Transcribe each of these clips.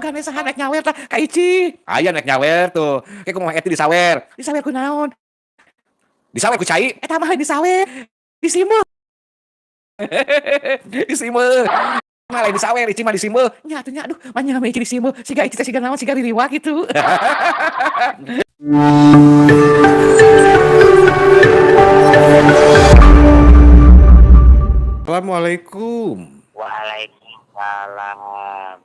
Gane saha nek nyawer tah ka Ici. Aya nek nyawer tuh. Ke kumaha eta disawer. Disawer ku naon? Disawer ku cai. Eta mah disawer. Disimeuh. Disimeuh. Mah lain disawer, Ici mah disimeuh. Nya atuh nya, aduh, manya mah Ici disimeuh. Siga Ici teh siga naon, siga ririwa gitu. Assalamualaikum. Waalaikumsalam.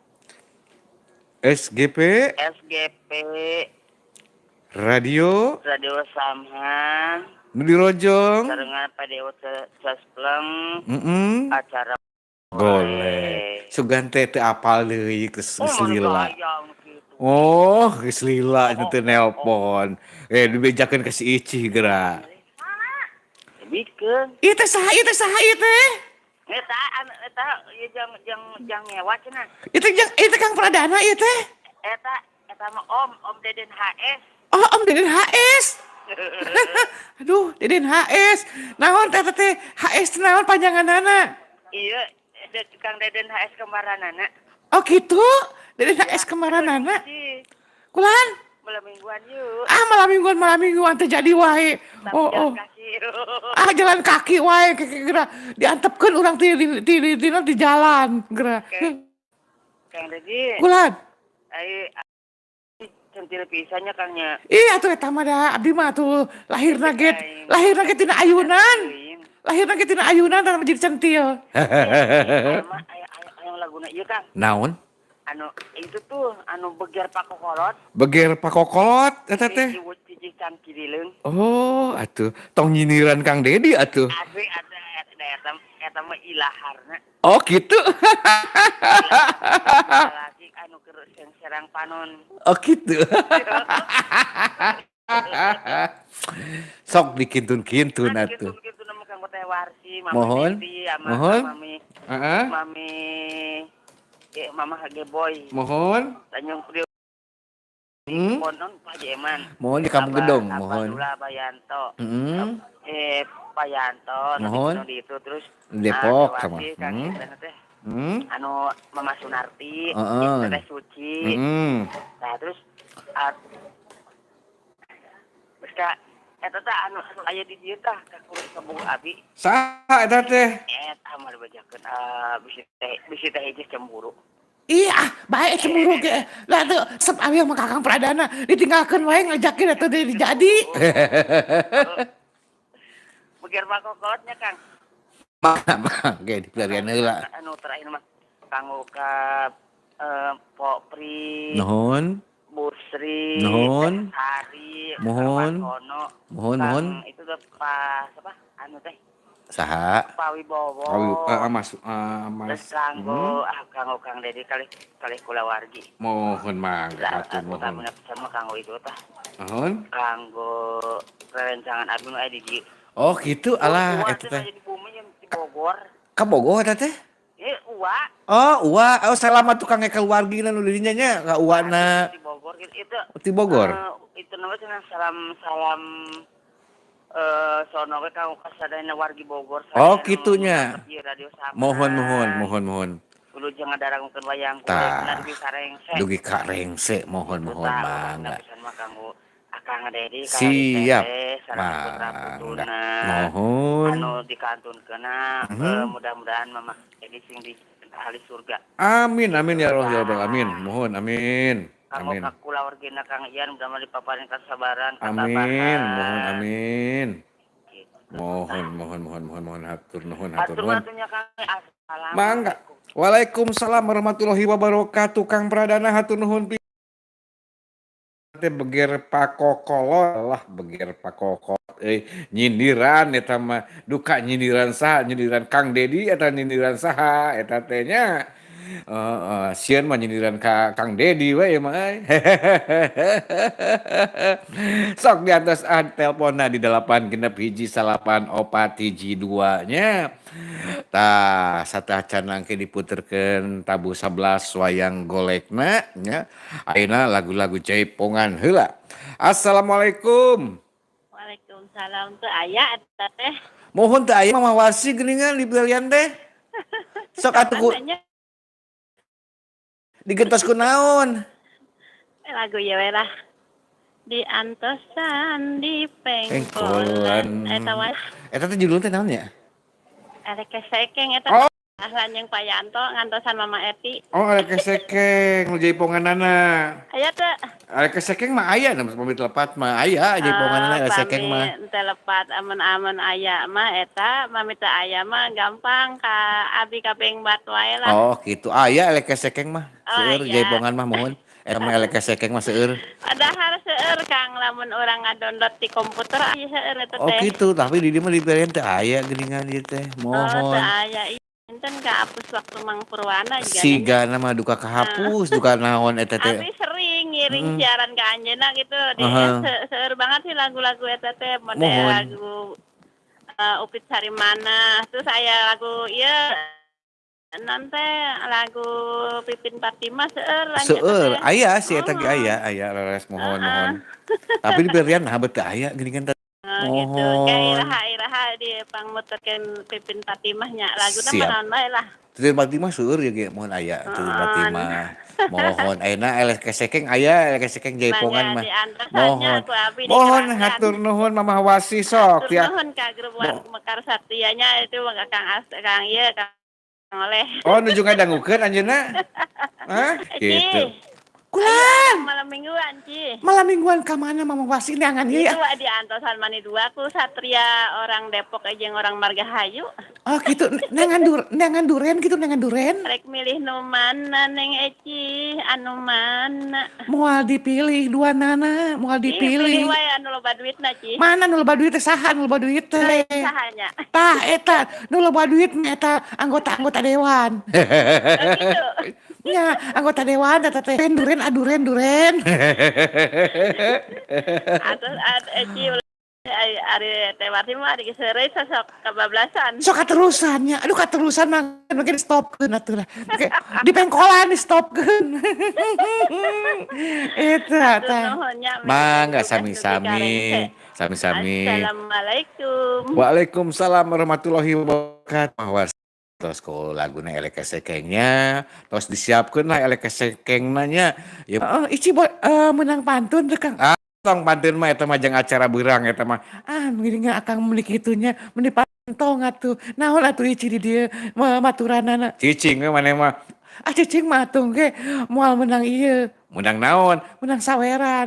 SGP. SGP. Radio. Radio Samhan. Nu dirojong. Sarengan PDO Cespleng. Acara Boleh. Sugan teh teu apal deui geus Oh, geus lila. gaya gitu. Oh, geus lila teu nelpon. Eh, dibejakeun ka si Ici geura. Bikeun. Ieu teh saha, ieu teh saha ieu teh? Eta anu eta ieu jang jang jang ngewa cenah. Ieu teh jang ieu teh Kang Pradana ieu teh. Eta eta mah Om Om Deden HS. Oh, Om Deden HS. Aduh, Deden HS. Naon teh teh HS naon panjanganana? Iya, Kang Deden HS kemaranana. Oh gitu? Deden HS kemaranana? Kulan? Malam mingguan yuk. Ah, malam mingguan teh jadi wae. Tapi Oh, jalan oh. kaki. Ah, jalan kaki wae ke geura diantepkeun urang ti di di di, di, di jalan geura. Kang Dedi. Kulan? Ai centil pisannya Kang nya. Iya atuh eta mah da abdi mah atuh lahirna ge lahirna ge tina ayunan. Lahirna ge tina ayunan tah jadi centil. Aya mah aya aya aya laguna ieu Kang. Naon? Anu itu tuh anu beger pakokolot. Beger pakokolot eta teh. Cicing cangkirileung. Oh, atuh tong nyindiran Kang Dedi atuh. Asli ada eta eta eta mah ilaharna. Oh, gitu. Laki anu keur serang panon. Oh, gitu. Sok dikintun-kintun atuh. Kintun-kintun mah kanggo teh Warsi, Mami Mohon. Devi, ama Mohon. Mami Heeh. Mami Mama Hage Boy. Mohon. Tanjung Priok. Konon Pak Haji Eman. Mohon di Kampung Abah- Gedong, Abah mohon. Dula Bayanto. Pak Yanto, nanti Mohon. di itu terus Depok ah, sama. Teh Warsi, Kang Ita teh. Anu Mama Sunarti, Teh Suci. Nah, terus terus ka eta teh anu anu aya di dieu tah ka kurus ka Bogor abi. Saha eta teh? Eta mah dibajakeun bisi teh hiji cemburu. Iya, ah, bae cemburu ge. Lah tuh sep abi sama Kakang Pradana ditinggalkeun wae ngajakin atuh deui jadi. Beger pakokolotnya Kang. Mah, mah, ge dipelarian heula. Anu terakhir mah kanggo ka Pok Pri. Nuhun. Busri, Nuhun. Teh Sari, Mohon. Wartono, Mohon, Kang mohon. Itu tuh Pak siapa? Anu teh Saha? Pak Wibowo. Pak Mas, Mas. Terus kanggo ah kanggo Kang Dedi kalih kalih kulawargi. Mohon mangga Lah, atuh aku mohon. tak punya pesan mah kanggo itu tah. Mohon. Kanggo rerencangan abdi nu aya di dieu. Oh, gitu alah Uwa eta teh teh. aya di bumi yang di Bogor. Ka Bogor eta teh? Eh, uwa. Oh, uwa. Oh, selama tukang keluargina nu di dinya nya ka uwana. Di Bogor gitu. Itu Di Bogor. Itu namanya cenah salam salam sono we kanggo kasadayana wargi Bogor. Oh, Sadayana kitunya. nu di Radio Samhan. Mohon mohon mohon mohon. Wilujeng ngadarangkeun wayang kulit Tah. dugi ka rengse. Dugi ka rengse mohon Gitu mohon tah, mangga. pisan mah kanggo Akang Dedi Siap. sareng putra Mangga. putuna. Mohon. Anu dikantunkeunna mudah-mudahan Mama Dedi sing di ahli surga. Amin amin ya Allah ya Rabbal alamin. Mohon amin. Kanggo Amin. ka kulawargina Kang Ian mudah-mudahan dipaparin kasabaran, Amin, katabahan. mohon amin. Gitu. Mohon mohon mohon mohon mohon hatur nuhun hatur Hatur nuhun. atunya Kang. Assalamualaikum. Mangga. Waalaikumsalam warahmatullahi wabarakatuh. Kang Pradana hatur nuhun teh beger pakokolot lah beger pakokolot euy nyindiran eta mah duka nyindiran saha nyindiran Kang Dedi eta nyindiran saha eta teh nya. Heeh, sieun mah nyindiran ka Kang Dedi we mah euy. Sok di atas ah teleponna di 8 6 1 9 4 1 2 nya. Tah sateuacan engke diputerkeun tabuh 11 wayang golekna nya. Ayeuna lagu-lagu jaipongan heula. Assalamualaikum. Waalaikumsalam teu aya eta teh. Mohon teu aya Mama Warsi geuningan di belian teh. Sok atuh ku Katanya Digentos ku naon? Lagu ieu we lah. Diantosan di pengkolan. Eta wae. Eta teh judulna teh naon nya? Elek Sekeng eta. Oh. Ahlan jeung Pak Yanto ngantosan Mama Eti. Oh, Elek Sekeng nu jaiponganana. Aya teu? Elek Sekeng mah aya nu pamit lepat mah aya jaiponganana Elek Sekeng mah. Teu lepat amun-amun aya mah eta, mami teu aya mah gampang ka abi ka Bengbat wae lah. Oh, kitu. Aya Elek Sekeng mah. Oh, Seueur aya. Jaipongan mah mohon. Eta mah Elek Sekeng mah seueur. Padahal seueur Kang lamun urang ngadownload di komputer aya seueur eta Oh, teh. kitu, tapi di dieu mah diberian teu aya geuningan ieu teh. Oh, teu Mohon. aya. Inten kaapus waktu Mang Purwana juga. Sigana mah duka kahapus, duka naon eta teh. Abi sering ngiring siaran ke anjeunna gitu. Di seueur banget sih lagu-lagu eta teh, model Mohon. Lagu Upit Sarimana, terus aya lagu ieu nanti lagu Pipin Fatimah seueur lanjut Seueur, teh. Aya sih eta ge aya, aya leres mohon mohon. Tapi diberian nah teu aya geuningan teh. Oh, gitu. Kayak Mohon. iraha-iraha di pangmuterkeun Pipin Fatimah nya laguna mah Siap. naon bae lah. Pipin Fatimah seueur ya ge mohon aya Pipin Fatimah. Mohon ayeuna Elek Sekeng aya Elek Sekeng jaipongan Mangga mah. diantosannya Mohon. ku abi Mohon dikerahkan. hatur nuhun Mama Wasi sok Hatur ya. nuhun ka grup Mekar Satianya itu Kang As Kang ieu Kang Oleh. Oh, nuju ngadangukeun anjeunna? Hah? Gitu. Kulan. Malam mingguan, Ci. Malam mingguan ka mana Mama Wasi neangan ieu ya? Itu diantosan mani dua ku Satria orang Depok jeung orang Margahayu. Oh, gitu. Neangan duren gitu, neangan duren. Rek milih nu mana Neng Eci, anu mana? Moal dipilih dua nana, moal Ih, dipilih. pilih wae anu loba duitna, Ci. Mana nu loba duit teh saha nu loba duit teh? Sahanya. Tah eta nu loba duit mah eta anggota-anggota dewan. Oh, gitu. Nya, anggota dewan eta teh duren aduren duren. Atos ad Eci ari ari teh Warti mah ari seureuy sosok kabablasan. Sok katerusannya, aduh katerusan mah mungkin stopkeun atuh lah. Oke, di pengkolan di stopkeun. Eta tah. Nuhun nya. Mangga sami-sami. Sami-sami. Assalamualaikum. Waalaikumsalam warahmatullahi wabarakatuh. Tos ku laguna Elek Sekengnya, tos disiapkeun lah Elek Sekengna nya. Ya Heeh, Ici menang pantun teh Kang. Ah, tong pantun mah eta mah jang acara beurang eta mah. Ah, mendingan akang meuli kitunya, meuni pantong atuh. Naon atuh Ici di dieu maturanana. Cicing we maneh mah. Ah, cicing mah atuh ge moal menang ieu. Menang naon? Menang saweran.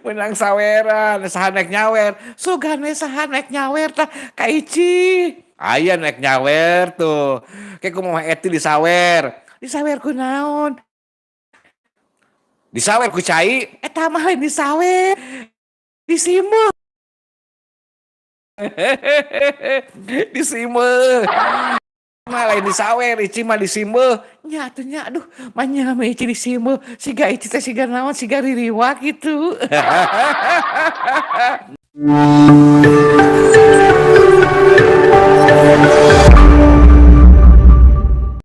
Menang saweran, saha nek nyawer? Sugan we saha nek nyawer tah ka Ici. Aya nek nyawer tuh. Ke kumaha Eti disawer. Disawer ku naon? Disawer ku cai. Eta mah lain disawer. Disimeuh. Disimeuh. Mah lain disawer, Ici mah disimeuh. Nya atuh nya aduh, manya mah Ici disimeuh. Siga Ici teh siga naon, siga ririwa gitu.